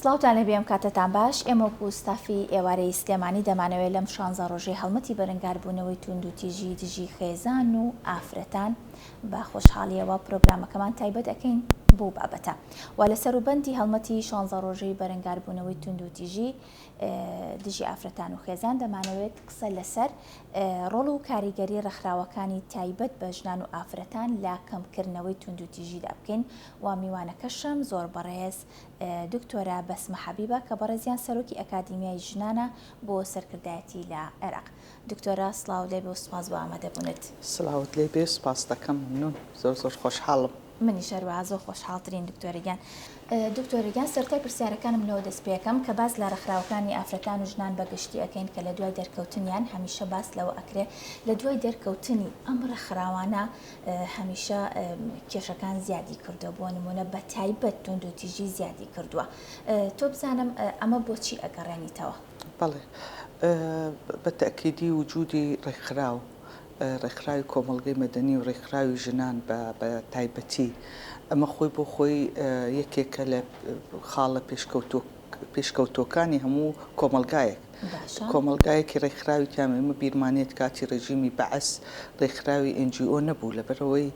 سڵاوتان لێبێ ئەم کاتەتان باش ئێمە وەکو ستافی ئێوارەی سلێمانی دەمانەوێت لەم شانزە ڕۆژەی هەڵمەتی بەرەنگاربوونەوەی توندوتیژی دژی خێزان و ئافرەتان بە خۆشحاڵیەوە پرۆگرامەکەمان تایبەت ئەکەین بەو بابەتە و لە سەروبەندی هەڵمەتی شانزە ڕۆژەی بەرەنگاربوونەوەی توندوتیژی دژی ئافرەتان و خێزان دەمانەوێت قسە لەسەر ڕۆڵ و کاریگەری ڕێکخراوەکانی تایبەت بە ژنان و ئافرەتان لە کەمکردنەوەی توندوتیژیدا بکەین و میوانەکەشم زۆر بەڕێز دکتۆرە بەسمە حەبیبە کە بەڕێزیان سەرۆکی ئەکادیمیای ژنانە بۆ سەرکردایەتی لە عێراق. دکتۆرە سڵاو لێبێ و سوپاس بۆ ئامادەبوونت. سڵاوت لێبێ سوپاست دەکەم مەمنون زۆر زۆر خۆشحاڵم. منیش هەروەها زۆر خۆشحاڵترین دکتۆرە گیان. دکتۆرە گیان سەرەتای پرسیارەکانم لەوە دەست پێکەم کە باس لە ڕێکخراوەکانی ئافرەتان و ژنان بە گشتی ئەکەین کە لە دوای دەرکەوتنیان هەمیشە باس لەوە ئەکرێ لە دوای دەرکەوتنی ئەم ڕێکخراوانە هەمیشە کێشەکان زیادی کردووە بۆ نمونە بە تایبەت توندوتیژی زیادی کردووە تۆ بزانم ئەمە بۆچی ئەگەڕێنیتەوە؟ بەڵێ بە تەئکیدی وجودی ڕێکخراو، ڕێکخراوی کۆمەڵگەی مەدەنی و ڕێکخراوی ژنان بە بە تایبەتی ئەمە خۆی بۆ خۆی یەکێکە لە خاڵە پێشکەوتوو پێشکەوتووەکانی هەموو کۆمەڵگایەک. کۆمەڵگایەکی ڕێکخراوی تیا ئێمە بیرمانێت کاتی ڕێژیمی بەعس ڕێکخراوی NGO نەبوو لەبەرئەوەی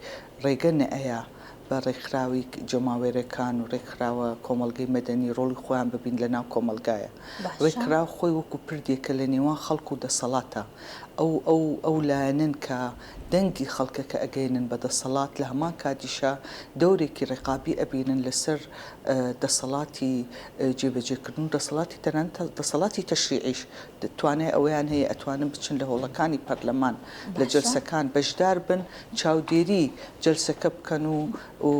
ڕێگە نەئەیا بە ڕێکخراوی جەماوەرەکان و ڕێکخراوە کۆمەڵگەی مەدەنی ڕۆڵی خۆیان ببین لە ناو کۆمەڵگایە. ڕێکخراو خۆی وەکو پردێکە لە نێوان خەڵک و دەسەڵاتە. ئەو ئەو ئەو لایەنەن کە دەنگی خەڵکەکە ئەگەیەنن بە دەسەڵات لە هەمان کاتیشا دەورێکی ڕقابی ئەبینن لەسەر دەسەڵاتی جێبەجێکردن و دەسەڵاتی تەنانەت دەسەڵاتی تەشریعیش توانای ئەوەیان هەیە ئەتوانن بچن لە هۆڵەکانی پەرلەمان لە جەلسەکان بەشدار بن چاودێری جەلسەکە بکەن و و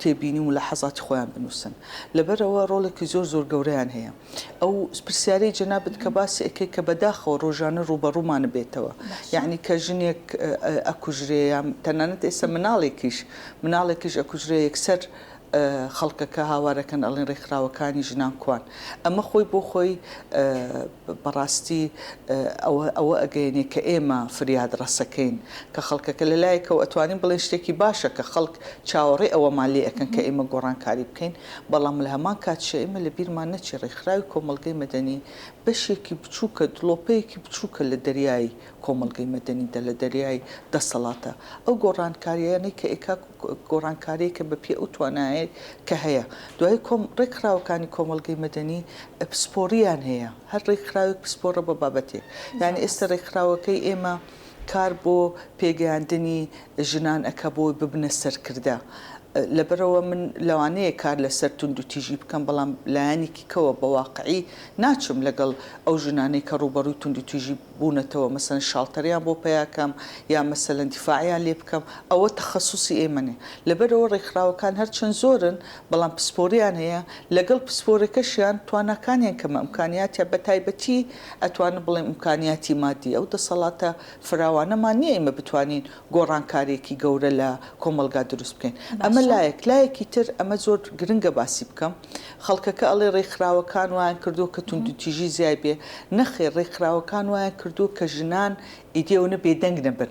تێبینی و ملاحەزاتی خۆیان بنووسن لەبەرئەوە ڕۆڵێکی زۆر زۆر گەورەیان هەیە. ئەو پرسیارەی جەنابت کە باسی ئەکەی کە بەداخەوە ڕۆژانە ڕووبەڕوومان بێتەوە یەعنی کە ژنێک ئەکوژرێ یان تەنانەت ئێستا مناڵێکیش مناڵێکیش ئەکوژرێ یەکسەر خەڵکەکە هاوارەکەن ئەڵێن ڕێکخراوەکانی ژنان کوان ئەمە خۆی بۆ خۆی بەڕاستی ئەوە ئەوە ئەگەیەنێ کە ئێمە فریاد ڕەسەکەین کە خەڵکەکە لە لایەکەوە ئەتوانین بڵێن شتێکی باشە کە خەڵک چاوەڕێ ئەوەمان لێ ئەکەن کە ئێمە گۆڕانکاری بکەین بەڵام لە هەمان کاتیشا ئێمە لە بیرمان نەچێ ڕێکخراوی کۆمەڵگەی مەدەنی بەشێکی بچووکە، دڵۆپەیەکی بچووکە لە دەریای کۆمەڵگەی مەدەنیدا، لە دەریای دەسەڵاتە. ئەو گۆڕانکارییانەی کە ئەیکا گۆڕانکارییەکە بە پێی ئەو توانایەی کە هەیە. دوایی کۆم ڕێکخراوەکانی کۆمەڵگەی مەدەنی پسپۆڕییان هەیە. هەر ڕێکخراوێک پسپۆڕە بە بابەتێک. یانی ئێستا ڕێکخراوەکەی ئێمە کار بۆ پێگەیاندنی ژنان ئەکا بۆی ببنە سەرکردە. لەبەرئەوە من لەوانەیە کار لەسەر توندوتیژی بکەم، بەڵام لایەنێکی کەوە بە واقعی ناچم لەگەڵ ئەو ژنانەی کە ڕووبەڕووی توندوتیژی بوونەتەوە مەسەلەن شاڵتەریان بۆ پەیا کەم یا مەسەلەن دیفاعیان لێ بکەم، ئەوە تەخەسوسی ئێمە نیە. لەبەرئەوە ڕێکخراوەکان هەرچەند زۆرن، بەڵام پسپۆریان هەیە، لەگەڵ پسپۆرەکەشیان تواناکانیان کەمە، ئیمکانیاتیان بەتایبەتی ئەتوانم بڵێم ئیمکانیاتی مادی ئەو دەسەڵاتە فراوانەمان نیە ئێمە بتوانین گۆڕانکاریەکی گەورە لە کۆمەڵگا دروست بکەین. ئەمە لایەک، لایەکی تر ئەمە زۆر گرنگە باسی بکەم، خەڵکەکە ئەڵێ ڕێکخراوەکان وایان کردووە کە توندوتیژی زیای بێ، نەخێر ڕێکخراوەکان وایان کردووە کە ژنان ئیدی ئەونە بێدەنگ نەبن.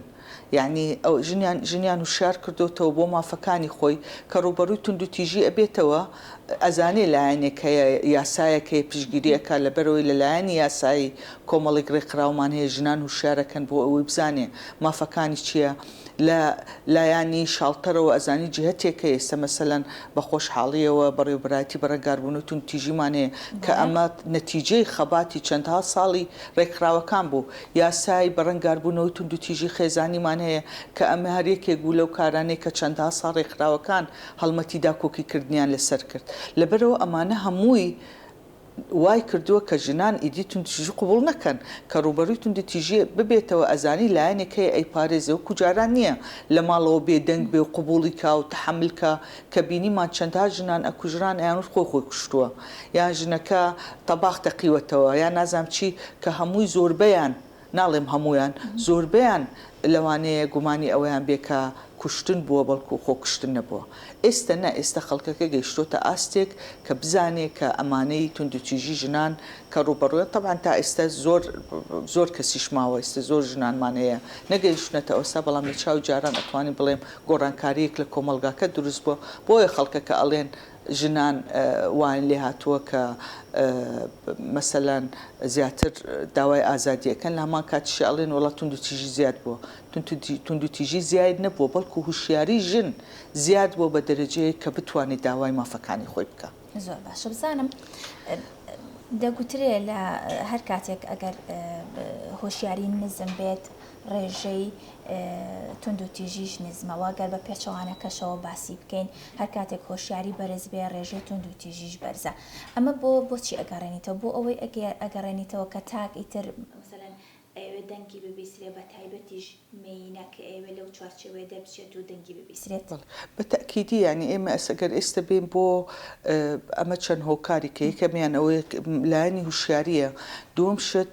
یەعنی ئەو ژنیان ژنیان هوشیار کردۆتەوە بۆ مافەکانی خۆی کە ڕووبەڕووی توندوتیژی ئەبێتەوە ئەزانێ لایەنێک هەیە یاسایەک هەیە پشتگیری ئەکا لەبەرئەوەی لە لایەنی یاسایی کۆمەڵێک ڕێکخراومان هەیە ژنان هوشیارەکەن بۆ ئەوەی بزانێ مافەکانی چیە لە لایانی شاڵتەرەوە ئەزانی جیهەتێک هەیە ئێستا مەسەلەن بە خۆشحاڵیەوە بەڕێوبەرایەتی بەرەنگاربوونەوەی توندوتیژیمان هەیە کە ئەمە نەتیجەی خەباتی چەندها ساڵی ڕێکخراوەکان بوو یاسای بەرەنگاربوونەوەی توندوتیژی خێزانیمان هەیە کە ئەمە هەر یەکێک بوو لەو کارانەی کە چەندها ساڵ ڕێکخراوەکان هەڵمەتی داکۆکیکردنیان لەسەر کرد. لەبەرئەوە ئەمانە هەمووی وای کردووە کە ژنان ئیدی توندوتیژی قبوڵ نەکەن. کە ڕووبەڕووی توندوتیژی ببێتەوە ئەزانی لایەنێک هەیە ئەیپارێزێ وەکو جاران نییە لە ماڵەوە بێدەنگ بێ و قبوڵی کا و تەحەمول کا کە بینیمان چەندها ژنان ئەکوژران ئەیانوت خۆی خۆی کوشتووە یان ژنەکە تەباخ تەقیوەتەوە یان نازانم چی کە هەمووی زۆربەیان ناڵێم هەموویان زۆربەیان لەوانەیە گومانی ئەوەیان بێ کە کوشتن بووە بەڵکو خۆکوشتن نەبووە ئێستە نا ئێستە خەڵکەکە گەیشتۆتە ئاستێک کە بزانێ کە ئەمانەی توندوتیژی ژنان کە ڕووبەڕوویان تەبعەن تا ئێستە زۆر زۆر کەسیش ماوە ئێستە زۆر ژنانمان هەیە نەگەیشتونەتە ئەوسا بەڵام لە چاو جاران ئەتوانین بڵێم گۆڕانکارییەک لە کۆمەڵگاکە دروست بووە بۆیە خەڵکەکە ئەڵێن. ژنان وایان لێ هاتووە کە مەسەلەن زیاتر داوای ئازادی ئەکەن لە هەمان کاتیشا ئەڵێن وەڵا توندوتیژی زیاد بووە. توندوتیژی زیاید نەبووە بەڵکو هوشیاری ژن زیاد بووە بە دەرەجەیەک کە بتوانێت داوای مافەکانی خۆی بکا. زۆر باشە بزانم دەگوترێ لە هەر کاتێک ئەگەر هۆشیاری نزم بێت ڕێژەی توندوتیژیش نزمە وە گەر بە پێچەوانەکەشەوە باسی بکەین هەر کاتێک هۆشیاری بەرز بێ ڕێژەی توندوتیژیش بەرزە ئەمە بۆ بۆچی ئەگەڕێنیتەوە بۆ ئەوەی ئەگەڕێنیتەوە کە تاک ئیتر مەسەلەن ئەیەوێت دەنگی ببیسرێ بە تایبەتیش مێینە کە ئەیەوێت لەو چوارچێوەیە دەربچێت و دەنگی ببیسرێت. بەڵێ بە تەئکیدی یانی ئێمە ئەگەر ئێستە بێین بۆ ئەمە چەند هۆکاریکە یەکەمیان ئەوەیە لایەنی هوشیارییە دووەم شت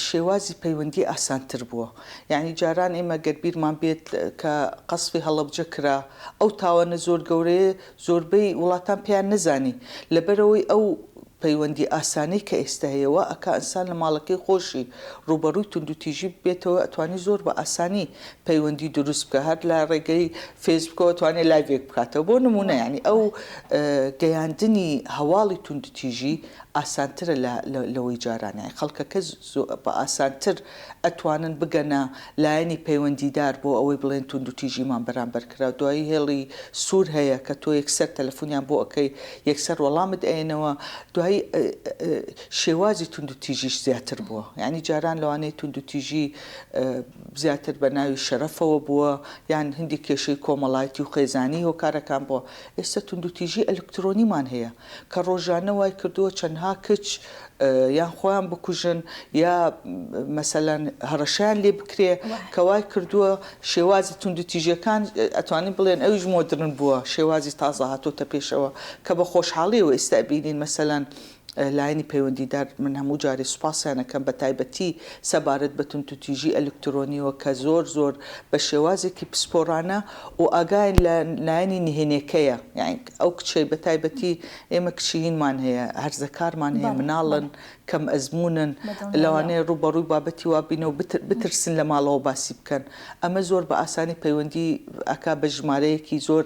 شێوازی پەیوەندی ئاسانتر بووە یانی جاران ئێمە گەر بیرمان بێت کە قەسفی هەڵەبجە کرا ئەو تاوانە زۆر گەورەیە زۆربەی وڵاتان پێیان نەزانی لەبەرئەوەی ئەو پەیوەندی ئاسانەی کە ئێستا هەیە وا ئەکا ئینسان لە ماڵەکەی خۆشی ڕووبەڕووی توندوتیژی ببێتەوە ئەتوانی زۆر بە ئاسانی پەیوەندی دروست بکا هەر لە ڕێگەی فەیسبوکەوە ئەتوانێ لایڤێک بکاتەوە بۆ نموونە یانی ئەو گەیاندنی هەواڵی توندوتیژی ئاسانترە لە لەوەی جاران یانی خەڵکەکە بە ئاسانتر ئەتوانن بگەنە لایەنی پەیوەندیدار بۆ ئەوەی بڵێن توندوتیژیمان بەرامبەر کرا دوایی هێڵی سوور هەیە کە تۆ یەکسەر تەلەفونیان بۆ ئەکەی یەکسەر وەڵامت ئەیەنەوە دوایی شێوازی توندوتیژیش زیاتر بووە یانی جاران لەوانەیە توندوتیژی زیاتر بە ناوی شەرەفەوە بووە یان هەندێک کێشەی کۆمەڵایەتی و خێزانی هۆکارەکان بووە ئێستا توندوتیژی ئەلکترۆنیمان هەیە کە ڕۆژانە وای کردووە چەندها کچ یان خۆیان بکوژن یا مەسەلەن هەڕەشەیان لێ بکرێ کە وای کردووە شێوازی توندوتیژیەکان ئەتوانین بڵێن ئەویش مۆدرن بووە شێوازی تازە هاتۆتە پێشەوە کە بە خۆشحاڵیەوە ئێستا ئەبینین مەسەلەن لایەنی پەیوەندیدار من هەموو جارێ سوپاسیان ئەکەم بە تایبەتی سەبارەت بە توندوتیژی ئەلکترۆنیەوە کە زۆر زۆر بە شێوازێکی پسپۆڕانە و ئاگایان لە لایەنی نهێنێکەیە یانی ئەو کچەی بە تایبەتی ئێمە کچی هینمان هەیە هەرزەکارمان هەیە مناڵن کەم ئەزموونن لەوانەیە ڕووبەڕووی بابەتی وا بینەوە بترسن لە ماڵەوە باسی بکەن ئەمە زۆر بە ئاسانی پەیوەندی ئەکا بە ژمارەیەکی زۆر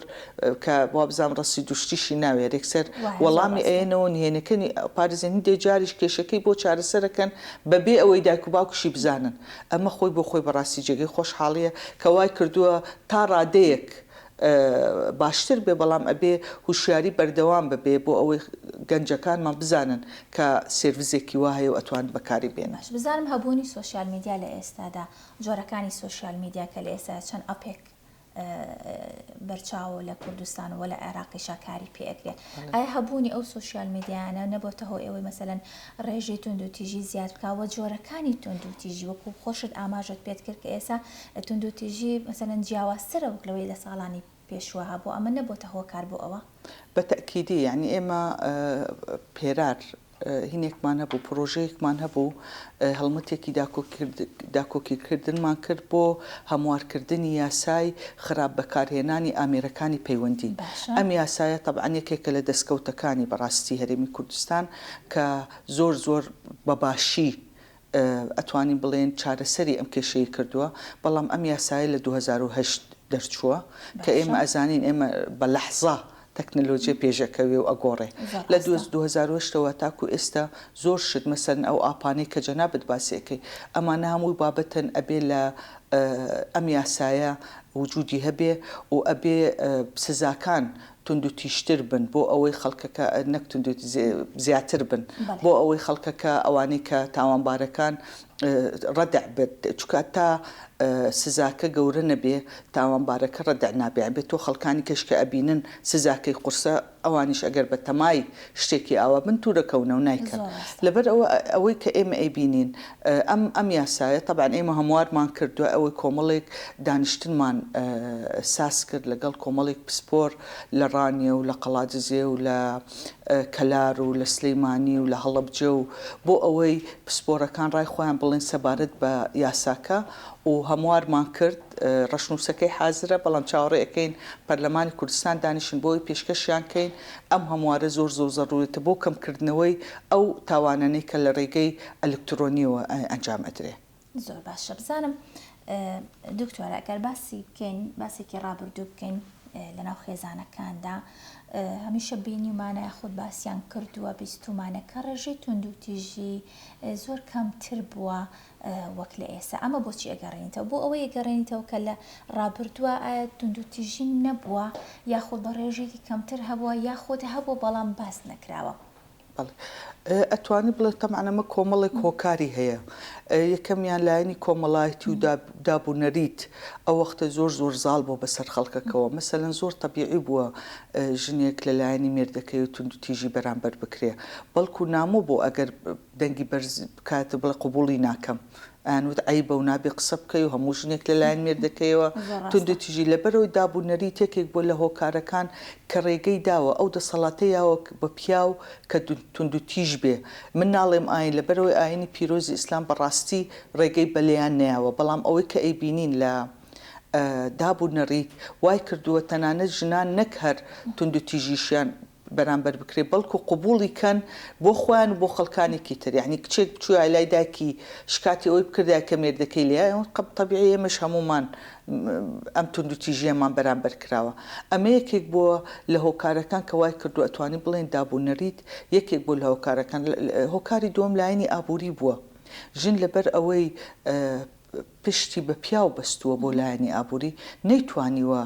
کە وابزانم ڕەسید و شتیشی ناوێ رێکسەر وەڵامی ئەیەنەوە نهێنەکەنی پارێزێن هندێ جاریش کێشەکەی بۆ چارەسەرەکەن بەبێ ئەوەی دایک و باوکیشی بزانن ئەمە خۆی بۆ خۆی بەڕاستی جێگەی خۆشحاڵیە کە وای کردووە تا ڕادەیەک باشتر بێ بەڵام ئەبێ هوشیاری بەردەوام ببێ بۆ ئەوەی گەنجەکانمان بزانن کە سێرڤسێکی وا هەیە و ئەتوانن بەکاری بێنن. باش بزانم هەبوونی سۆشیال میدیا لە ئێستادا جۆرەکانی سۆشیال میدیا کە لە ئێستادا چەند ئەپێک بەرچاوە لە کوردستان و لە عێراقیشا کاری پێ ئەکرێ ئایا هەبوونی ئەو سۆشیال میدیایانە نەبۆتە هۆی ئەوەی مەسەلەن ڕێژەی توندوتیژی زیاد بکا و جۆرەکانی توندوتیژی وەکو خۆشت ئاماژەت پێت کرد کە ئێستا توندوتیژی مەسەلەن جیاوازترە وەک لەوەی لە ساڵانی پێشووە هەبوو ئەمە نەبۆتە هۆکار بۆ ئەوە؟ بە تەئکیدی یانی ئێمە پێرار هینێکمان هەبوو، پڕۆژەیەکمان هەبوو، هەڵمەتێکی داکۆکیکردنمان کرد بۆ هەموارکردنی یاسای خراپ بەکارهێنانی ئامێرەکانی پەیوەندی. ئەم یاسایە تەبعەن یەکێکە لە دەستکەوتەکانی بەڕاستی هەرێمی کوردستان کە زۆر زۆر بە باشی ئەتوانین بڵێین چارەسەری ئەم کێشەی کردووە، بەڵام ئەم یاسایە لە 2008 دەرچووە کە ئێمە ئەزانین ئێمە بە لەحزە تەکنەلۆجیە پێشەکەوێ و ئەگۆڕێ لە 2008 ەوە تاکو ئێستا زۆر شت مەسەلەن ئەو ئاپانەی کە جەنابت باسی ئەکەی ئەمانە هەمووی بابەتن ئەبێ لە ئەم یاسایە وجودی هەبێ و ئەبێ سزاکان توندوتیژتر بن بۆ ئەوەی خەڵکەکە نەک زیاتر بن بۆ ئەوەی خەڵکەکە ئەوانەی کە تاوانبارەکان ڕەدع بێت چونکە تا سزاکە گەورە نەبێ تاوانبارەکە ڕەدع نابێ ئەبێ تۆ خەڵکانی کەش کە ئەبینن سزاکەی قورسە ئەوانیش ئەگەر بە تەمای شتێکی ئاوا بن تورەکەونەوە نایکەن لەبەر ئەوە ئەوەی کە ئێمە ئەیبینین ئەم ئەم یاسایە تەبعەن ئێمە هەموارمان کرد دوای ئەوەی کۆمەڵێک دانیشتنمان ساز کرد لەگەڵ کۆمەڵێک پسپۆر لە ڕانیە و لە قەڵادزێ و لە کەلار و لە سلیمانی و لە هەڵەبجە و بۆ ئەوەی پسپۆرەکان ڕای خۆیان بڵێن سەبارەت بە یاساکە و هەموارمان کرد ڕەشنووسەکەی حازرە بەڵام چاوەڕێ ئەکەین پەرلەمانی کوردستان دانیشن بۆ ئەوەی پێشکەشیان کەین ئەم هەموارە زۆر زۆر زەروورەتە بۆ کەمکردنەوەی ئەو تاوانانەی کە لە ڕێگەی ئەلکترۆنیەوە ئەنجام ئەدرێ. زۆر باشە بزانم دکتۆرە گەر باسی بکەین باسێکی ڕابردوو بکەین لەناو خێزانەکاندا. هەمیشە بینیومانە یاخود باسیان کردووە بیستومانە کە ڕێژەی توندوتیژی زۆر کەمتر بووە وەک لە ئێستا ئەمە بۆچی ئەگەڕێنیتەوە بۆ ئەوەی ئەگەڕێنیتەوە کە لە ڕابردووە ئایا توندوتیژی نەبووە یاخود بە ڕێژەیەکی کەمتر هەبووە یاخود هەبووە بەڵام باس نەکراوە؟ بەڵێ ئەتوانی بڵێ تەبعەن ئەمە کۆمەڵێک هۆکاری هەیە یەکەمیان لایەنی کۆمەڵایەتی و داب و نەریت ئەو وەختە زۆر زۆر زاڵ بووە بەسەر خەڵکەکەوە مەسەلەن زۆر تەبیعی بووە ژنێک لە لایەنی مێردەکەی و توندوتیژی بەرامبەر بکرێ بەڵکو نامۆ بۆ ئەگەر دەنگی بەرز بکات و بڵێ قبوڵی ناکەم ئەیانوت عەیبە و نابێ قسە بکەی و هەموو ژنێک لە لایەن مێردەکەیەوە توندوتیژی لەبەرئەوەی داب و نەریتێکێک بووە لە هۆکارەکان کە ڕێگەی داوە ئەو دەسەڵاتەی یاوە بە پیاو کە توندوتیژ بێ من ناڵێم ئاین لەبەرئەوەی ئاینی پیرۆزی ئیسلام بەڕاستی ڕێگەی بە لێیان نەیاوە بەڵام ئەوەی کە ئەیبینین لە داب و نەریت وای کردووە تەنانەت ژنان نەک هەر توندوتیژیشیان بەرامبەر بکرێ بەڵکو قبوڵی کەن بۆ خۆیان و بۆ خەڵکانێکی تر یانی کچێک بچوایە لای دایکی شکاتی ئەوەی بکردایە کە مێردەکەی لێیە تەبیعی ئێمەش هەموومان ئەم توندوتیژیەمان بەرامبەر کراوە ئەمە یەکێک بووە لە هۆکارەکان کە وای کردووە ئەتوانین بڵێین داب و نەریت یەکێک بووە لە هۆکارەکان هۆکاری دووەم لایەنی ئابووری بووە ژن لەبەر ئەوەی پشتی بە پیاو بەستووە بۆ لایەنی ئابووری نەیتوانیوە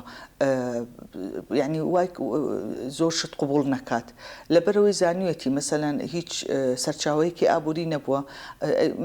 یانی وای زۆر شت قبوڵ نەکات لەبەرئەوەی زانیویەتی مەسەلەن هیچ سەرچاوەیەکی ئابووری نەبووە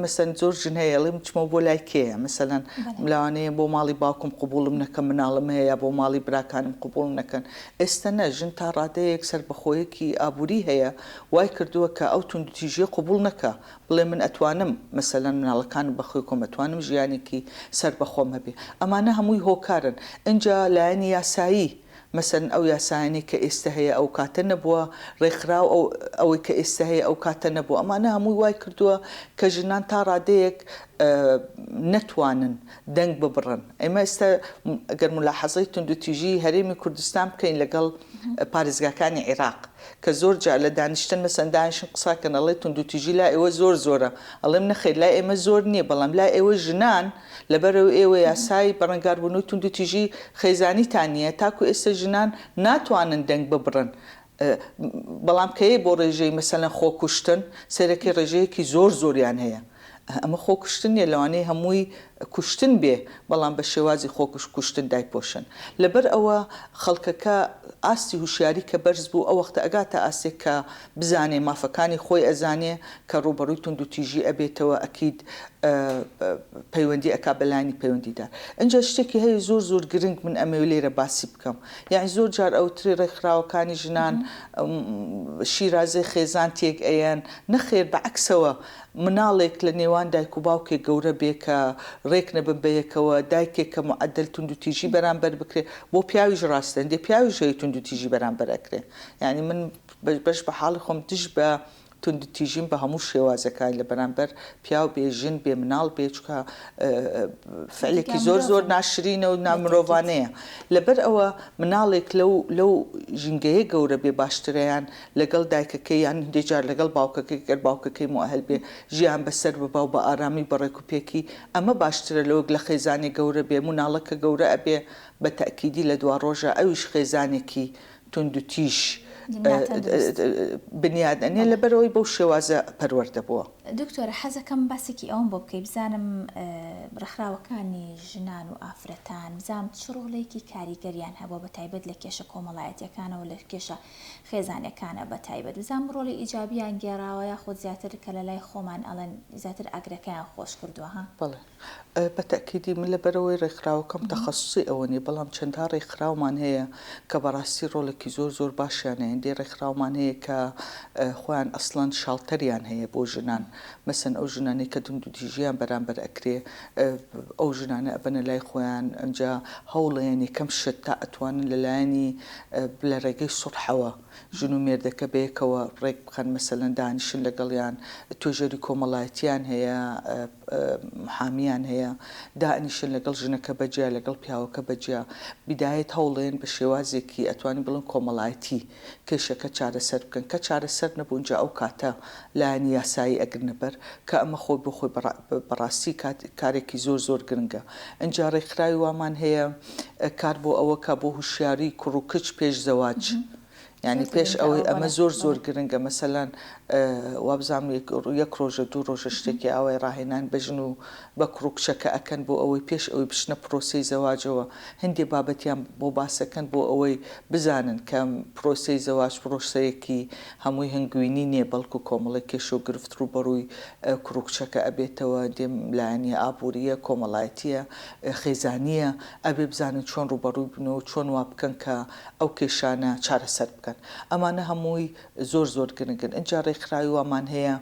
مەسەن زۆر ژن هەیە ئەڵێ من چمەوە بۆ لای کێیە مەسەلەن لەوانەیە بۆ ماڵی باوکم قبوڵم نەکەم مناڵم هەیە یا بۆ ماڵی براکانم قبوڵم نەکەن ئێستە نە ژن تا ڕادەیەک سەربەخۆیەکی ئابووری هەیە وای کردووە کە ئەو توندوتیژیە قبوڵ نەکا بڵێ من ئەتوانم مەسەلەن مناڵەکانم بەخێو کەم ئەتوانم ژیانێکی سەر بەخۆم هەبێ ئەمانە هەمووی هۆکارن ئینجا لایەنی یاسایی مەسەلەن ئەو یاسایانەی کە ئێستە هەیە ئەو کاتە نەبووە ڕێکخراو ئەو ئەوەی کە ئێستە هەیە ئەو کاتە نەبووە ئەمانە هەمووی وای کردووە کە ژنان تا ڕادەیەک نەتوانن دەنگ ببڕن ئێمە ئێستا گەر مولاحەزەی توندوتیژی هەرێمی کوردستان بکەین لەگەڵ پارێزگاکانی عیراق کە زۆر جار لە دانیشتن مەسەن دانیشن قسە کەن ئەڵێ توندوتیژی لای ئێوە زۆر زۆرە ئەڵێم نەخێر لای ئێمە زۆر نییە بەڵام لای ئێوە ژنان لەبەرئەوەی ئێوە یاسای بەرەنگاربوونەوەی توندوتیژی خێزانیتان نییە تاکو ئێستا ژنان ناتوانن دەنگ ببڕن بەڵام کە یە بۆ ڕێژەی مەسەلەن خۆکوشتن سەیرەکەی ڕێژەیەکی زۆر زۆریان هەیە ئەمە خۆکوشتن نیە لەوانەیە هەمووی کوشتن بێ بەڵام بە شێوازی خۆکوش کوشتن دایپۆشن لەبەر ئەوە خەڵکەکە ئاستی هوشیاری کە بەرز بوو ئەوەختە ئەگاتە ئاستێک کە بزانێ مافەکانی خۆی ئەزانێ کە ڕووبەڕووی توندوتیژی ئەبێتەوە ئەکید پەیوەندی ئەکا بە لایەنی پەیوەندیدار ئینجا شتێکی هەیە زۆر زۆر گرنگ من ئەمەوێ لێرە باسی بکەم یەعنی زۆر جار ئەوترێ ڕێکخراوەکانی ژنان شیرازەی خێزان تێک ئەیەن نەخێر بە عەکسەوە مناڵێک لە نێوان دایک و باوکێک گەورە بێ کە ڕێک نەبن بەیەکەوە، دایکێک کە موعەدەل توندوتیژی بەرامبەر بکرێ، بۆ پیاویش ڕاستە هەندێ پیاویش هەیە توندوتیژی بەرامبەر ئەکرێ، یانی من بەش بە حاڵی خۆم دژ بە توندوتیژیم بە هەموو شێوازەکانی لە بەرامبەر پیاو بێ، ژن بێ، مناڵ بێ، چونکە فعلێکی زۆر زۆر ناشرینە و نامرۆڤانەیە، لەبەر ئەوە مناڵێک لەو لەو ژینگەیە گەورە بێ باشترە یان لەگەڵ دایکەکەی یان هەندێک جار لەگەڵ باوکەکەی گەر باوکەکەی موئەهل بێ ژیان بەسەر ببا و بە ئارامی و بە ڕێکوپێکی ئەمە باشترە لەوەک لە خێزانێک گەورە بێ مناڵەکە گەورە ئەبێ بە تەئکیدی لە دواڕۆژا ئەویش خێزانێکی توندوتیژ بنیاد ئەنێ لەبەرئەوەی بەو شێوازە پەروەردە بووە. دکتۆرە حەزەکەم باسێکی ئەوەم بۆ بکەی بزانم ڕێکخراوەکانی ژنان و ئافرەتان بزانم چ ڕۆڵێکی کاریگەریان هەبووە بە تایبەت لە کێشە کۆمەڵایەتیەکانەوە لە کێشە خێزانیەکانە بە تایبەت بزانم ڕۆڵی ئیجابیان گێڕاوە یاخود زیاتر کە لە لای خۆمان ئەڵێن زیاتر ئاگرەکەیان خۆش کردووە ها؟ بەڵێ بە تەئکیدی من لەبەرئەوەی ڕێکخراوەکەم تەخەسوسی ئەوە نیە بەڵام چەندها ڕێکخراومان هەیە کە بەڕاستی ڕۆڵێکی زۆر زۆر باشیان هەیە هەندێ ڕێکخراومان هەیە کە خۆیان ئەسڵەن شاڵتەریان هەیە بۆ ژنان مەسەن ئەو ژنانەی کە توندوتیژیان بەرامبەر ئەکرێ ئەو ژنانە ئەبەنە لای خۆیان ئەنجا هەوڵەیەن یەکەم شت تا ئەتوانن لە لایەنی لە ڕێگەی سوڵحەوە ژن و مێردەکە بەیەکەوە ڕێک بخەن مەسەلەن دانیشن لەگەڵیان توێژەری کۆمەڵایەتیان هەیە محامیان هەیە دائەنیشن لەگەڵ ژنەکە بەجیا لەگەڵ پیاوەکە بەجیا بیدایەت هەوڵێن بە شێوازێکی ئەتوانین بڵێن کۆمەڵایەتی کێشەکە چارەسەر بکەن کە چارەسەر نەبوو ئینجا ئەو کاتە لایەنی یاسایی ئەگرنە بەر کە ئەمە خۆی بۆ خۆی بەڕاستی کارێکی زۆر زۆر گرنگە ئینجا ڕێکخراوی وامان هەیە کار بۆ ئەوە کا بۆ هوشیاری کوڕ و کچ پێش زەواج. یانی زۆر پێش گرنگە ئەوەی ئەوە ئەمە بەڵێ زۆر زۆر بەڵێ. گرنگە مەسەلەن وابزانم یەک یەک ڕۆژە دوو ڕۆژە شتێکی ئاوای ڕاهێنان بە ژن و بە کوڕ و کچەکە ئەکەن بۆ ئەوەی پێش ئەوەی بچنە پرۆسەی زەواجەوە هەندێ بابەتیان بۆ باسەکەن بۆ ئەوەی بزانن کە پرۆسەی زەواج پرۆسەیەکی هەمووی هەنگوینی نیە بەڵکو کۆمەڵێک کێشە و گرفت ڕووبەڕووی کوڕ و کچەکە ئەبێتەوە هەندێ لایەنی ئابووریە کۆمەڵایەتیە خێزانیە ئەبێ بزانن چۆن ڕووبەڕووی بنەوە و چۆن وا بکەن کە ئەو کێشانە چارەسەر بکەن. ئەمانە هەمووی زۆر زۆر گرنگن. ئینجا ڕێکخراوی وامان هەیە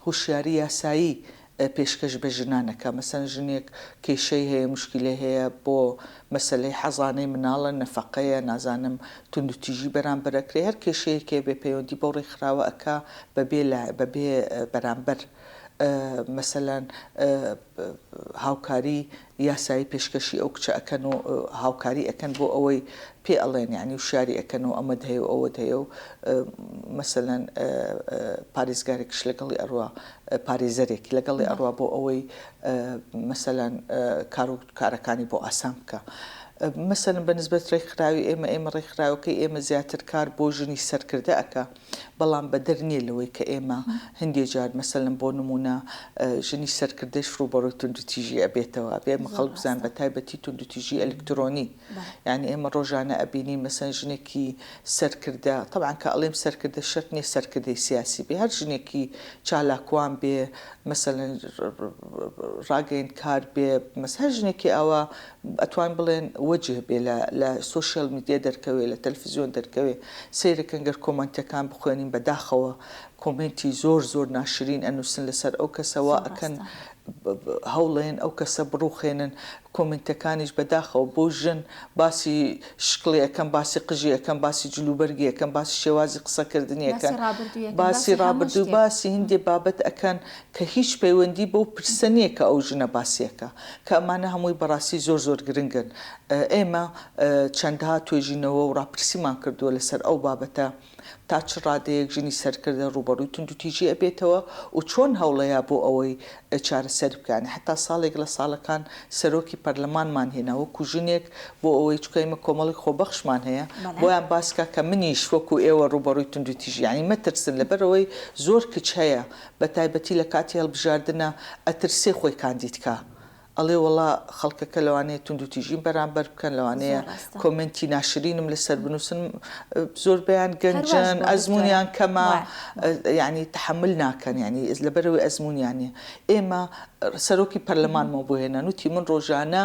هوشیاری یاسایی پێشکەش بە ژنان ئەکا. مەسەلەن ژنێک کێشەی هەیە، موشکیلەی هەیە بۆ مەسەلەی حەزانەی مناڵە، نەفەقەیە، نازانم توندوتیژی بەرامبەر ئەکرێ، هەر کێشەیەک هەبێ پەیوەندی بەو ڕێکخراوە ئەکا بەبێ بەبێ بەرامبەر مەسەلەن هاوکاری یاسایی پێشکەشی ئەو کچە ئەکەن و هاوکاری ئەکەن بۆ ئەوەی پێ ئەڵێن یانی وشیاری ئەکەن و ئەمەت هەیە و ئەوەت هەیە و مەسەلەن پارێزگارێکیش لەگەڵی ئەڕوا پارێزەرێک لەگەڵی ئەڕوا بۆ ئەوەی مەسەلەن کار و کارەکانی بۆ ئاسان بکە. مەسەلەن بە نسبەت ڕێکخراوی ئێمە ئێمە ڕێکخراوەکەی ئێمە زیاتر کار بۆ ژنی سەرکردە ئەکا بەڵام بەدەر نییە لەوەی کە ئێمە هەندێ جار مەسەلەن بۆ نموونە ژنی سەرکردەش ڕووبەڕووی توندوتیژی ئەبێتەوە ئەبێ ئێمە خەڵک بزانن بە تایبەتی توندوتیژی ئەلکترۆنی یانی ئێمە ڕۆژانە ئەبینین مەسەلەن ژنێکی سەرکردە تەبعەن کە ئەڵێم سەرکردە شەرت نییە سەرکردەی سیاسی بێ هەر ژنێکی چالاکوان بێ مەسەلەن ڕاگەیەندکار بێ مەس هەر ژنێکی ئاوا ئەتوان بڵێن وەجه بێ لە لە social media دەرکەوێ لە تەلفزیۆن دەرکەوێ سەیرەکەن گەر کۆمەنتەکان بخوێنین بە داخەوە کۆمێنتی زۆر زۆر ناشرین ئەنوسن لەسەر ئەو کەسە وا زۆر ئەکەن ڕاستە. هەوڵەیەن ئەو کەسە بڕوخێنن کۆمێنتەکانیش بە داخەوە بۆ ژن باسی شکڵی ئەکەن باسی قژی ئەکەن باسی جلوبەرگی ئەکەن باسی شێوازی قسەکردنی باسی ئەکەن ڕابردووی ئەکەن باسی باسی هەموو ڕابردوو شتێک. باسی هندێ بابەت ئەکەن کە هیچ پەیوەندی بەو پرسە نیە کە ئەو ژنە باسی ئەکا کە ئەمانە هەمووی بەڕاستی زۆر زۆر گرنگن ئێمە چەندەها توێژینەوە و ڕاپرسیمان کردووە لەسەر ئەو بابەتە تا چ ڕادەیەک ژنی سەرکردە ڕووبەڕووی توندوتیژی ئەبێتەوە و چۆن هەوڵەیا بۆ ئەوەی چارەسەری بکا یانی حەتا ساڵێک لە ساڵەکان سەرۆکی پەرلەمانمان هێنا وەکو ژنێک بۆ ئەوەی چونکە ئێمە کۆمەڵێک خۆبەخشمان هەیە بۆیان باس کا کە منیش وەکو ئێوە ڕووبەڕووی توندوتیژی یانی مەترسن لەبەرئەوەی زۆر کچ هەیە بەتایبەتی لە کاتی هەڵبژاردنا ئەترسێ خۆی کاندید کا ئەڵێ وەڵا خەڵکەکە لەوانەیە توندوتیژیم بەرامبەر بکەن لەوانەیە زۆر ڕاستە. کۆمێنتی ناشرینم لەسەر بنووسن زۆربەیان هەر واش گەنجن بووە دکتۆرە ئەزموونیان کەمە وایە وایە. یانی تەحەمول ناکەن یانی لەبەرئەوەی ئەزموونیان نیە ئێمە سەرۆکی پەرلەمانمان بۆ هێنان وتی من ڕۆژانە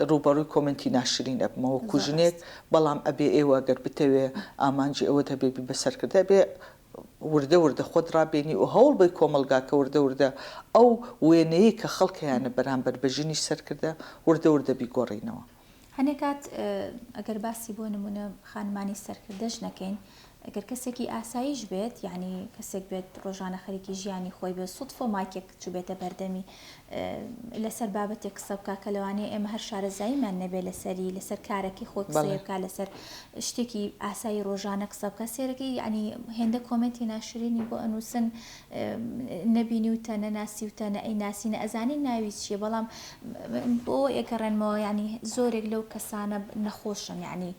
ڕووبەڕووی کۆمێنتی ناشرین ئەبمەوە وەکو زۆر ژنێک ڕاستە. بەڵام ئەبێ ئێوە گەر بتەوێ ئامانجی ئەوەت هەبێ بی بە سەرکردە ئەبێ وردە وردە خۆت ڕابێنی و هەوڵ بەی کۆمەڵگاکە وردە وردە ئەو وێنەیەی کە خەڵک هەیانە بەرامبەر بە ژنی سەرکردە وردە وردە بیگۆڕینەوە. هەنێ کات ئەگەر باسی بۆ نمونە خانمانی سەرکردەش نەکەین ئەگەر کەسێکی ئاساییش بێت یعنی کەسێک بێت ڕۆژانە خەریکی ژیانی خۆی بێت سوتفە مایکێک چوبێتە بەردەمی لەسەر بابەتێک قسە بکا کە لەوانەیە ئێمە هەر شارەزاییمان نەبێ لەسەری لەسەر کارەکەی خۆی قسەیە بکا لەسەر شتێکی ئاسایی ڕۆژانە قسە بکا سێرەکەی یعنی هێندە کۆمێنتی ناشرینی بۆ ئەنووسن نەبینیوتە نەناسیوتە نە ئەیناسی نە ئەزانی ناوی چییە بەڵام بۆ ئەگەڕێنمەوە یعنی زۆرێک لەو کەسانە نەخۆشن یعنی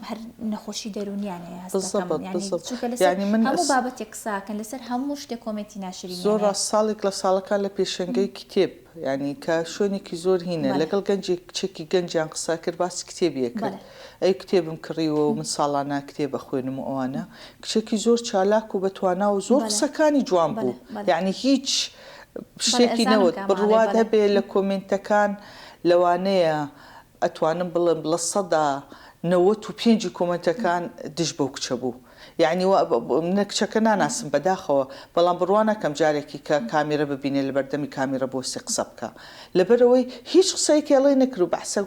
هەر نەخۆشی دەروونیان هەیە هەست دەکەم بالضبط یانی بالضبط چونکە لەسەر یعنی من هەموو بابەتێک قسە ئەکەن لەسەر هەموو شتێک کۆمێنتی ناشرینیان زۆر هەیە. ڕاست ساڵێک لە ساڵەکان لە پێشەنگەی کتێب یعنی کە شوێنێکی زۆر هینە بەڵێ. لەگەڵ گەنجێک کچێکی گەنجیان قسە کرد باسی کتێبی ئەکرد بەڵێ. ئەی کتێبم کڕیوە و من ساڵانە کتێب ئەخوێنم و ئەوانە کچێکی زۆر چالاک و بەتوانا و زۆر بەڵێ. قسەکانی جوان بەڵێ بوو بەڵێ. یعنی هیچ بەڵێ شتێکی ئەزانم نەوت کامە ئەڵێی بڕوات بەڵێ. هەبێ لە کۆمێنتەکان لەوانەیە ئەتوانم بڵێم 95% ی کۆمێنتەکان دژ بەو کچە بوو یەعنی وا منە کچەکە ناناسم بەداخەوە بەڵام بڕوا ناکەم جارێکی کە کامیرە ببینێ لەبەردەمی کامیرە بۆسێ قسە بکا لەبەرئەوەی هیچ قسەیەکی ئەڵێ نەکرد و بەعسە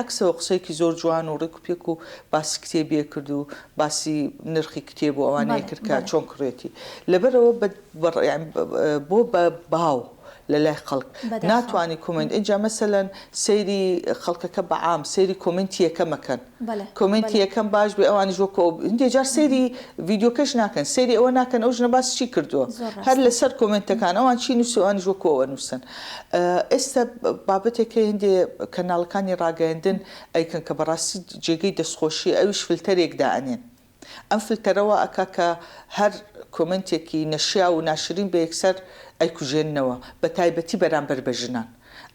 عەکسەوە قسەیەکی زۆر جوان و ڕێک و پێک و باسی کتێبی ئەکرد و باسی نرخی کتێب و ئەوانەی بەڵێ ئەکرد کە بەڵێ. چۆن کڕێتی لەبەرئەوە بە بۆ بە باو لە لای خەڵک بەداخەوە. ناتوانی کۆمێنت ئینجا مەسەلەن سەیری خەڵکەکە بە عام سەیری کۆمێنتی یەکەم ئەکەن بەلێ کۆمێنتی بەلێ. یەکەم باش بێ ئەوانیش وەکو ئەو هندێ جار سەیری ڤیدیۆکەش ناکەن سەیری ئەوە ناکەن ئەو ژنە باسی چی کردووە زۆر هەر ڕاستە. لەسەر کۆمێنتەکان ئەوان چی نووسی ئەوانیش وەکو ئەو ئەنووسن ئێستا بابەتێک هەیە هندێ کەناڵەکانی ڕاگەیەندن ئەیکەن کە بەڕاستی جێگەی دەستخۆشیە ئەویش فلتەرێک دائەنێن. ئەم فلتەرە وا ئەکا کە هەر کۆمێنتێکی نەشیاو و ناشرین بە یەکسەر ئەیکوژێننەوە بە تایبەتی بەرامبەر بە ژنان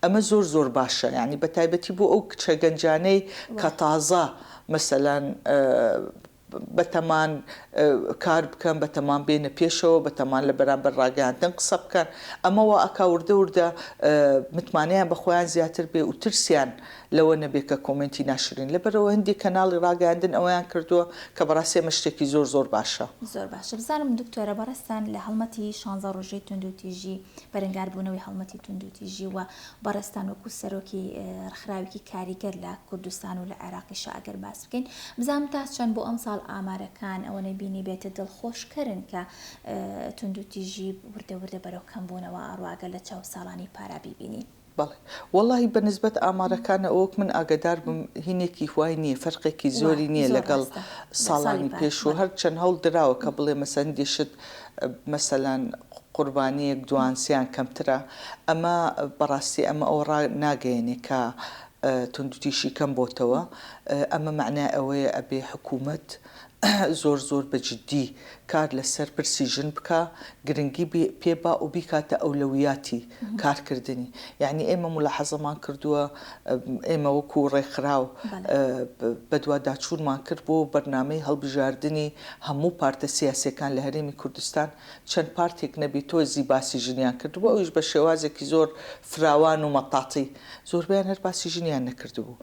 ئەمە زۆر زۆر باشە یانی بە تایبەتی بۆ ئەو کچە گەنجانەی کە تازە مەسەلەن بەتەمان کار بکەن، بەتەمان بێنە پێشەوە، بەتەمان لە بەرامبەر ڕاگەیاندن قسە بکەن، ئەمە وا ئەکا وردە وردە متمانەیان بە خۆیان زیاتر بێ و ترسیان لەوە نەبێ کە کۆمێنتی ناشرین لەبەرئەوە هەندێک کەناڵی ڕاگەیاندن ئەوەیان کردووە کە بەڕاستی ئەمە شتێکی زۆر زۆر باشە. زۆر باشە بزانم دکتۆرە بەڕێزتان لە هەڵمەتی شانزە ڕۆژەی توندوتیژی بەرەنگاربوونەوەی هەڵمەتی توندوتیژی و بەڕێزتان وەکو سەرۆکی ڕێکخراوێکی کاریگەر لە کوردستان و لە عێراقیشا ئەگەر باس بکەین بزانم تا چەند بۆ ئەمساڵ ئامارەکان ئەوەنەی بینیبێتت دڵخۆشکەرن کە توندوتیژی وردە وردە بەرەو کەمبوونەوە ئەڕوا گەر لە چاو ساڵانی پارا بیبینین. بەڵێ وەڵاهی بە نسبەت ئامارەکانە وەک من ئاگەدار بم هینێکی وای نییە فەرقێکی زۆری نییە لەگەڵ ساڵانی پێشوو هەر چەند هەوڵ دراوە کە بڵێ مەسەن هەندێ شت مەسەلەن قوربانییەک دوان سیان کەمترە ئەمە بەڕاستی ئەمە ئەوە ڕا ناگەیەنێ کە توندوتیژی کەم بۆتەوە ئەمە مەعنای ئەوەیە ئەبێ حکوومەت زۆر زۆر بە جدی کار لەسەر پرسی ژن بکا، گرنگی پێ با و بیکاتە ئەولەویاتی کارکردنی. یەعنی ئێمە مولاحەزەمان کردووە، ئێمە وەکو ڕێکخراو بەدواداچوونمان کرد بۆ بەرنامەی هەڵبژاردنی هەموو پارتە سیاسیەکان لە هەرێمی کوردستان، چەند پارتێک نەبی تۆزی باسی ژنیان کردبوو، ئەویش بە شێوازێکی زۆر فراوان و مەتاتی، زۆربەیان هەر باسی ژنیان نەکردبوو.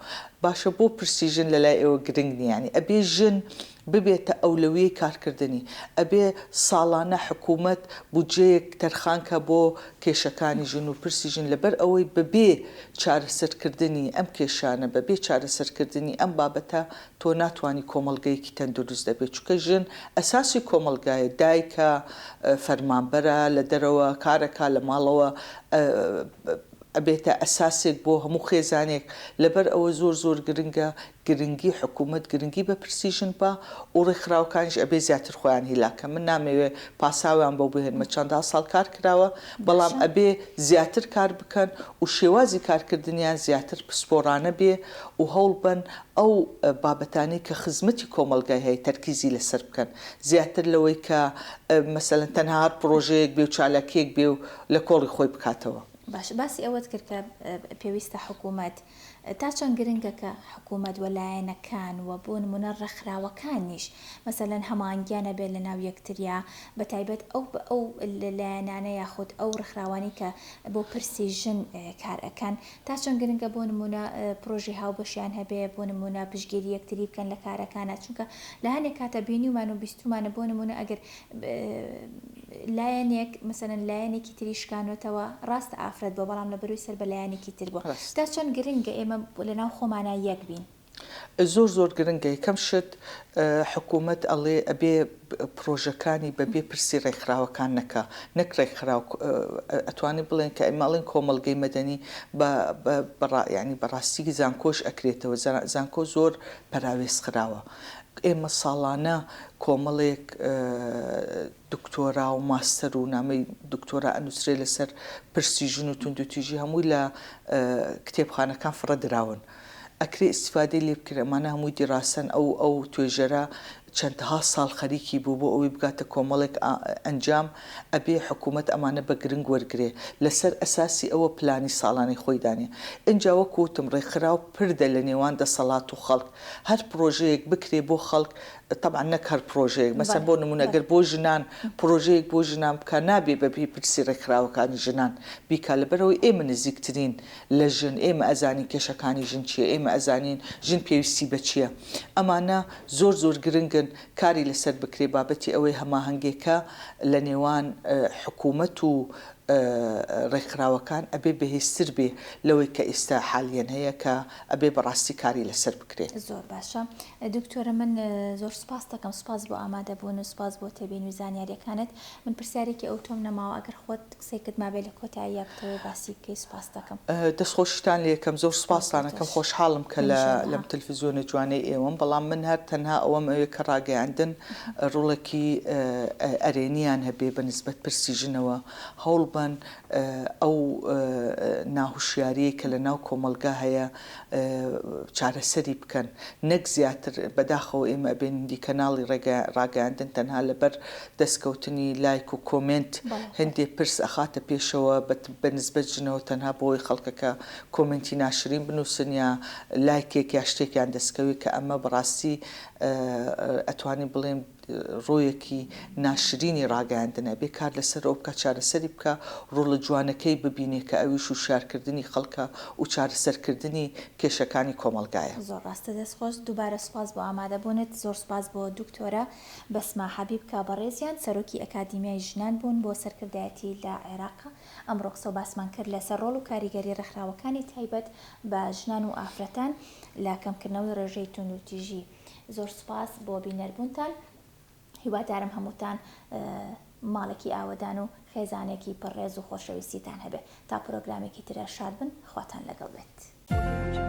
باشە بۆ پرسی ژن لەلای ئێوە گرنگ نییە؟ یانی ئەبێ ژن ببێتە ئەولەویەی کارکردنی. ئەبێ ساڵانە حکوومەت بودجەیەک تەرخان کا بۆ کێشەکانی ژن و پرسی ژن لەبەر ئەوەی بەبێ چارەسەرکردنی ئەم کێشانە، بەبێ چارەسەرکردنی ئەم بابەتە تۆ ناتوانی کۆمەڵگەیەکی تەندروست دەبێت چونکە ژن ئەساسی کۆمەڵگایە دایکە فەرمانبەرە لە دەرەوە کارەکا لە ماڵەوە ئەبێتە ئەساسێک بۆ هەموو خێزانێک لەبەر ئەوە زۆر زۆر گرنگە گرنگی حکوومەت گرنگی بە پرسی ژن با و ڕێکخراوەکانیش ئەبێ زیاتر خۆیان هیلاک کەن من نامەوێ پاساویان بۆ بهێنمە چەندان ساڵ کار کراوە بەڵام ئەبێ زیاتر کار بکەن و شێوازی کارکردنیان زیاتر پسپۆڕانە بێ و هەوڵ بەن ئەو بابەتانەی کە خزمەتی کۆمەڵگای هەیە تەرکیزی لەسەر بکەن زیاتر لەوەی کە مەسەلەن تەنها هەر پڕۆژەیەک بێ و چالاکییەک بێ و لە کۆڵی خۆی بکاتەوە. باشە باسی ئەوەت کرد کە پێویستە حکوومەت، تا چەند گرنگە کە حکوومەت و لایەنەکان و بۆ نموونە ڕێکخراوەکانیش مەسەلەن هەماهەنگیان هەبێت لە ناو یەکتریا بە تایبەت ئەو ئەو لایەنانە یاخود ئەو ڕێکخراوانەی کە بۆ پرسی ژن کار ئەکەن تا چەند گرنگە بۆ نموونە پرۆژەی هاوبەشیان هەبێ بۆ نموونە پشتگیری یەکتری بکەن لە کارەکانا چونکە لە هەنێک کاتا بینیومان و بیستومانە بۆ نموونە ئەگەر لایەنێک مەسەلەن لایەنێکی تری شکانوەتەوە ڕاستە ئافرەت بووە بەڵام لە بەروی سەر بە لایەنێکی تر بووە تا چەند گرنگە ئێمە لەناو خۆمانا یەک بین؟ زۆر زۆر گرنگە یەکەم شت حکومەت ئەڵێ ئەبێ پرۆژەکانی بە بێ پرسی ڕێکخراوەکان نەکا نەک ڕێکخراو ئەتوانین بڵێن کە ئێمە ئەڵێن کۆمەڵگەی مەدەنی بە بە یانی بەڕاستی زانکۆش ئەکرێتەوە زانکۆ زۆر پەراوێز خراوە ئێمە ساڵانە کۆمەڵێک دکتۆرا و ماستەر و نامەی دکتۆرا ئەنووسرێ لەسەر پرسی ژن و توندوتیژی هەمووی لە کتێبخانەکان فڕە دراون ئەکرێ ئیستیفادەی لێ بکرێ ئەمانە هەمووی دیراسەن ئەو ئەو توێژەرە چەندها ساڵ خەریکی بوو بۆ ئەوەی بگاتە کۆمەڵێک ئەنجام ئەبێ حکوومەت ئەمانە بە گرنگ وەرگرێ لەسەر ئەساسی ئەوە پلانی ساڵانەی خۆی دانێ ئینجا وەکو وتم ڕێکخراو پردە لە نێوان دەسەڵات و خەڵک هەر پڕۆژەیەک بکرێ بۆ خەڵک تەبعەن نەک هەر پڕۆژەیەک مەسەن بۆ نموونە گەر بۆ ژنان پڕۆژەیەک بۆ ژنان بکا نابێ بە بێ پرسی ڕێکخراوەکانی ژنان بیکا لەبەرئەوەی ئێمە نزیکترین لە ژن ئێمە ئەزانین کێشەکانی ژن چیە ئێمە ئەزانین ژن پێویستی بە چیە ئەمانە زۆر زۆر گرنگن کاری لەسەر بکرێ بابەتی ئەوەی هەماهەنگێکە لە نێوان حکومەت و ڕێکخراوەکان ئەبێ بەهێزتر بێ لەوەی کە ئیستا حالیەن هەیە کە ئەبێ بەڕاستی کاری لەسەر بکرێ. زۆر باشە دکتۆرە من زۆر سوپاست دەکەم سوپاس بۆ ئامادەبوون و سوپاس بۆ تێبینی و زانیاریەکانت من پرسیارێکی ئەوتۆم نەماوە ئەگەر خۆت قسەی کرد مابێ لە کۆتاییا بتەوێ باسی بکەی سوپاست دەکەم. دەستخۆشیتان لێ کەم زۆر سوپاستان ئەکەم خۆشحاڵم کە لە لەم تەلفزیۆنە جوانەی ئێوەم بەڵام من هەر تەنها ئەوەم ئەوێ کە ڕاگەیاندن ڕۆڵێکی ئەرێنیان هەبێ بە نسبەت پرسی ژنەوە هەوڵ. بەن ئەو ناهوشیاریەی کە لە ناو کۆمەڵگا هەیە چارەسەری بکەن نەک زیاتر بەداخەوە ئێمە ئەبێنین دی کەناڵی ڕاگەیاندن تەنها لەبەر دەستکەوتنی لایک و کۆمێنت هەندێ پرس ئەخاتە پێشەوە بە نسبەت ژنەوە تەنها بۆی خەڵکەکە کۆمێنتی ناشرین بنووسن یا لایکێک یا شتێکیان دەستکەوێت کە ئەمە بەڕاستی ئەتوانین بڵێن ڕوویەکی ناشرینی ڕاگەیاندنە بێ کار لەسەر ئەو بکا چارەسەری بکا ڕۆڵە جوانەکەی ببینێ کە ئەویش وشیارکردنی خەڵکە و چارەسەرکردنی کێشەکانی کۆمەڵگایە. زۆر ڕاستە دەست خۆش دووبارە سوپاس بۆ ئامادەبوونت زۆر سوپاس بۆ دکتۆرە بەسما حەبیب کە بەڕێزیان سەرۆکی ئەکادیمیای ژنان بوون بۆ سەرکردایەتی لە عێراق ئەمڕۆ قسەو باسمان کرد لەسەر ڕۆڵ و کاریگەری ڕێکخراوەکانی تایبەت بە ژنان و ئافرەتان لە کەمکردنەوەی ڕێژەی توندوتیژی زۆر سوپاس بۆ بینەربوونتان هیوادارم هەمووتان ماڵێکی ئاوەدان و خێزانێکی پڕ ڕێز و خۆشەویستیتان هەبێ تا پرۆگرامێکی ترە شاد بن خواتان لەگەڵ بێت.